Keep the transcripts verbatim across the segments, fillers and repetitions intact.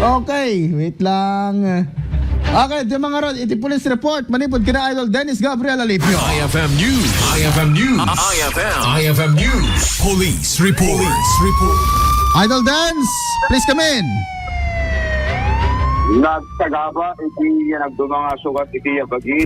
Okay, wait lang. Okay, di mga rod, iti police report, manipod kina Idol Dennis Gabriel Alipio. I F M News. I F M News. I F M. I F M News. Police report. Police report. Idol Dennis, please come in. Nagtagaba iti nagduma nga sugat iti bagi.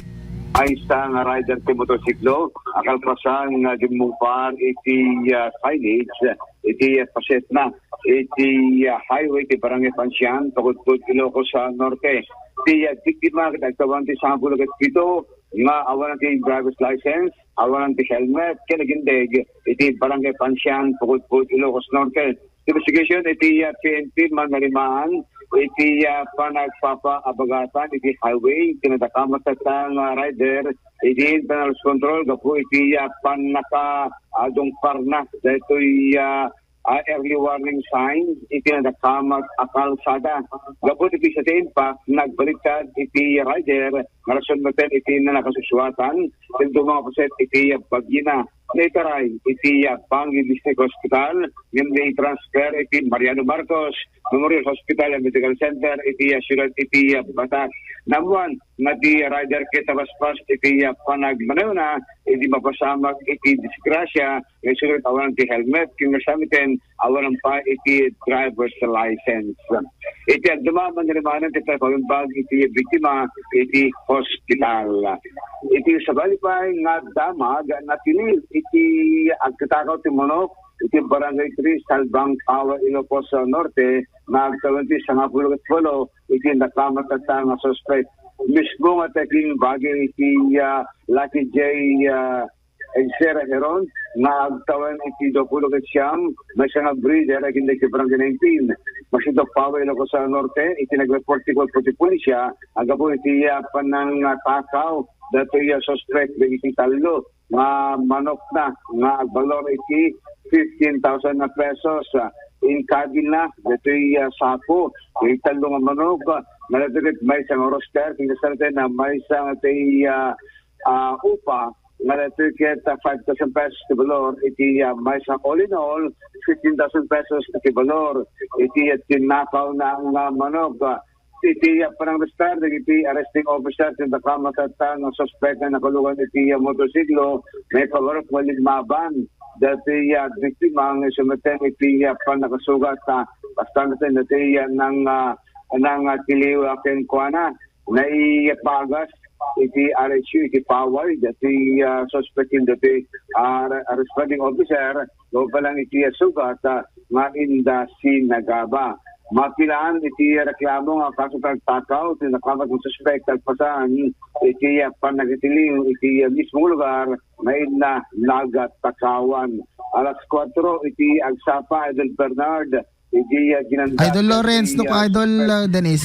Maysa nga rider ti motorsiklo, akalpasan nga gimmungpar iti, ah, signage, iti, ah, pasetna, iti, ah, highway ti Barangay Pancian, Pagudpud, Ilocos, ah, Norte. Ti, ah, biktima ket agtawan ti sangapulo ket pito nga awanan ti driver's license, awanan ti helmet, ken nagindeg iti Barangay Pancian, Pagudpud, Ilocos Norte. Investigation iti, ah, P N P manalimaan iti, ah, panagpapaabagatan iti highway, kinadakamat nga rider iti internal control gapu iti, ah, pannaka, ah, dungparna daytoy, ah, ah, early warning signs iti nadakamat a kalsada. Gapu iti sa impact, nagbaliktad iti rider nga rason maten iti nanakasusuatan, iti dumang paset iti bagina. Naitaray iti, ah, Bangui District Hospital, ngem naitransfer iti Mariano Marcos Memorial Hospital and Medical Center iti, ah, siyudad iti, ah, Batac. Naammuan nga ti rider ket napaspas iti, ah, panagmanewna, idi mapasamak iti disgrasya, nga isu ket awan ti helmet, ken nasamiten awan pa iti driver's license. Iti agduma, manrimanan ti pagpabimbag iti biktima iti hospital. Iti sabali pay nga damag, natilil iti agtatakaw ti manok iti Barangay three, Salbang, Pawa, Ilocos Norte, nga agtawen ti sangapulo ket walo iti nakamatata nga suspek. Mismo nga taking bagi iti, ah, Lucky J, ah, Exera Heron nga agtawen iti duapulo ket siam, maysa nga breeder agingga iti Barangay nineteen. Masidok Pawa, Ilocos Norte, iti nagreport ti kuerpo ti pulisya, aggapu iti, ah, panangtakaw datoy, ah, suspek dagiti tallo nga manokna nga agbalor iti fifteen thousand na pesos. Ah, inkadina datoy, ah, sako, iti tallo nga manok, ah, nga nagdagit maysa nga rooster, ken kasano tayo na maysa nga tay, ah, ah, upa, nga datoy ket, ah, five thousand pesos ti balor, iti, ah, maysa all in all, fifteen thousand pesos ti balor, iti, ah, tinnakaw na nga manok, ah, iti, ah, panangrestar dagiti arresting officer ti nakamatata nga suspek nga nakalugan iti, ah, motorsiklo, maipagarok nga linmaban dati, ah, biktima nga isu maten iti, ah, pannakasugat, ah, basta maten dati, ah, nang, ah, nang, ah, tiliw, ah, kenkuana. Naipagas iti R H U iti Paway dati, ah, suspek ken dati, ah, responding officer, no pa lang iti, ah, sugat, ah, nga inda sinagaba. Mapilaan iti reklamo nga kaso ti nagtakaw ti nakamat nga suspek kalpasan iti, ah, pannakitiliw iti, ah, mismong lugar nga inna nagatakawan. Alas kuatro iti agsapa, Idol Bernard, iti, ah, ginanda Idol Lawrence, iti, no, ah, Idol, suspek. Ah, Dennis.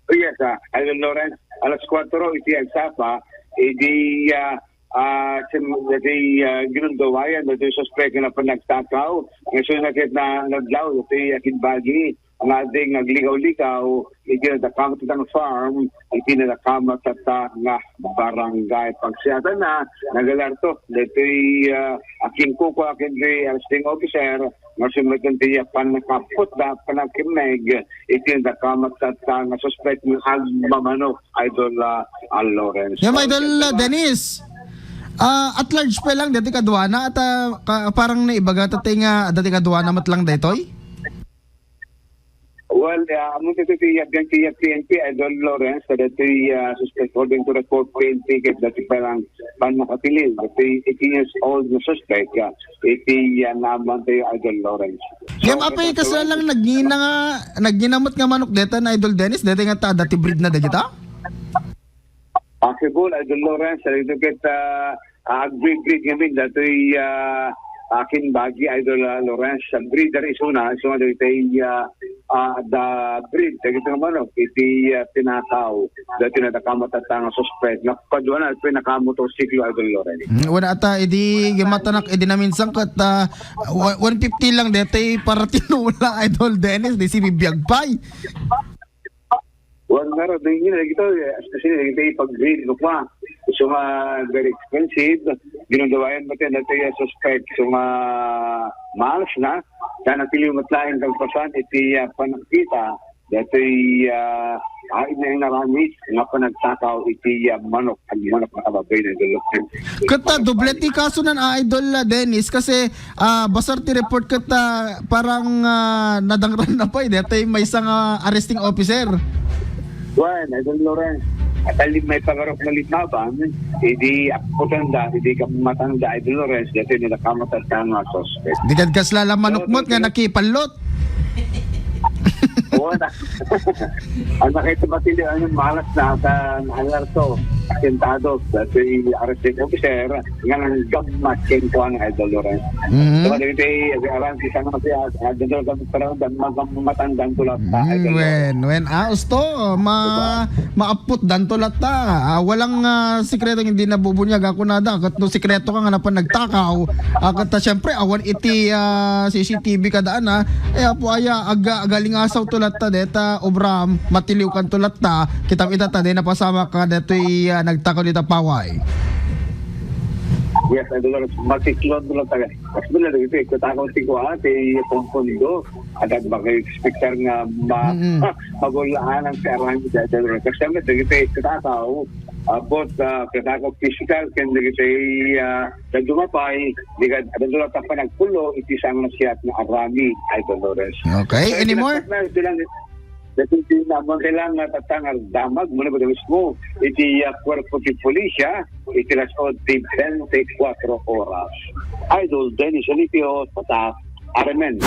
Oh, yes, ah, Idol Lawrence, alas kuatro iti agsapa, iti, ah, ah, sim-, iti, ah, ginundawayan, iti suspek nga panagtakaw, nga isu na ket na, nadlaw, iti akin bagi, nga ading agligaw-ligaw, iti nadakamat nga farm, iti nadakamat nga barangay. Pagsiatan na, nagalarto, dito'y, ah, akin kuko, akin di arresting officer, nga sinumetan ti pannakapot da, panakimmeg, iti nadakamat nga suspek nga agmamano, Idol, ah, ah, Lawrence. Ngem, Idol, ah, Dennis, ah, at large pa lang dati kaduana, at, ah, ka-, parang naibaga, tatay nga dati kaduana met lang daytoy? Well, ah, amo dati ti, ah, P N P, Idol Lawrence, kadati, ah, suspect according to report, P N P, ket dati parang pannakatiliw, dati eighteen years old nga suspect, ah, iti, ah, naman tayo, Idol Lawrence. So, Ngem apay, ket kasla lang nagngina nga, nagngina met nga manok deta na Idol Dennis, deta nga ta, dati breed na dagita? Possible, Idol Lawrence, dagito ket, ah, ah, breed, breed ngamin, datoy, ah, akin bagi, Idol, ah, Lawrence, breeder isuna, isuna dagitoy, ah, ah, da breed, dagito nga manok, iti, ah, tinakaw, dati na nakamatata nga suspect, nakaduana, iti nakamotorsiklo, Idol Lawrence. Mm, wala ata, idi, gimatanak, idi naminsan ket, ah, wa-, one fifty lang, deti, para tinula, Idol Dennis, di si bibiag pay. Wan nga raw, dagiti dagito, eh, especially dagiti pag-breed, no, kwa. So nga, very expensive. Ginundawayan mo tayo, na tayo suspect. So nga, malas na. Sana tiliw met laeng kalpasan iti ah, panagkita datoy ah, ay na inarami nga panagtakaw iti ah, manok, ang manok na kababayan, Idol Lawrence. Ket ta doble ti kaso nan, ah, Idol, ah, Dennis, kasi ah, basar ti report ket ah, parang ah, nadangran na pay datoy maysa nga arresting officer. Wen, Idol Lawrence, at alim may pangarap na limaban, idi aputanda, idi kamatanda, Idol Lawrence, dati nila kamatanda nga suspect. Di kad kasla la manukmot nga nakipallot. Oo na. Ang nakita matili, ano, malas na ata alerto, atentado, dati arresting officer, nga nang gabmat ken kuan, Idol Lawrence. Mhm. So, dagiti aran ti sangkasiat, ah, dagiti parang dan mamatandang tulak ta, Mm, Idol Lawrence. Wen, wen. Ah, usto, ma-, Diba? Maappot danto latta. Ah, walang ah, sikreto hindi nabubunyag. Ako nada, ket no sikreto ka nga napan nagtakaw, ah, ket ta, siyempre, awan iti ah, C C T V kadaan, ah. Eh, apo aya, aga, agaling asaw to latta, deta, obra, matiliw kan to latta. Kitam ita ta, de napasama ka, detoy ah, nagtakaw dita paway. Yes, Idol Lawrence, matiklon to latta. Mas benar dagiti, kutakaw ti kuha, ti pumpundo. Agad maka-expectar nga ma-, Mm. magulaan ang karang dagiti. Kasi kami, dagiti kutakaw, about, ah, kutakaw physical, ken dagiti, ah, dadumapay, di ka, adda lang ta panagpulo, iti sangkasiat nga arami, Idol Lawrence. Okay, anymore? Kaya bilang, dagiti namang kailangan tatangar damag, muna ba mismo, iti, ah, kwerpo ti pulisya, iti las-, o, di twenty-four oras. Idol Dennis Alipio, Tatak, Armen.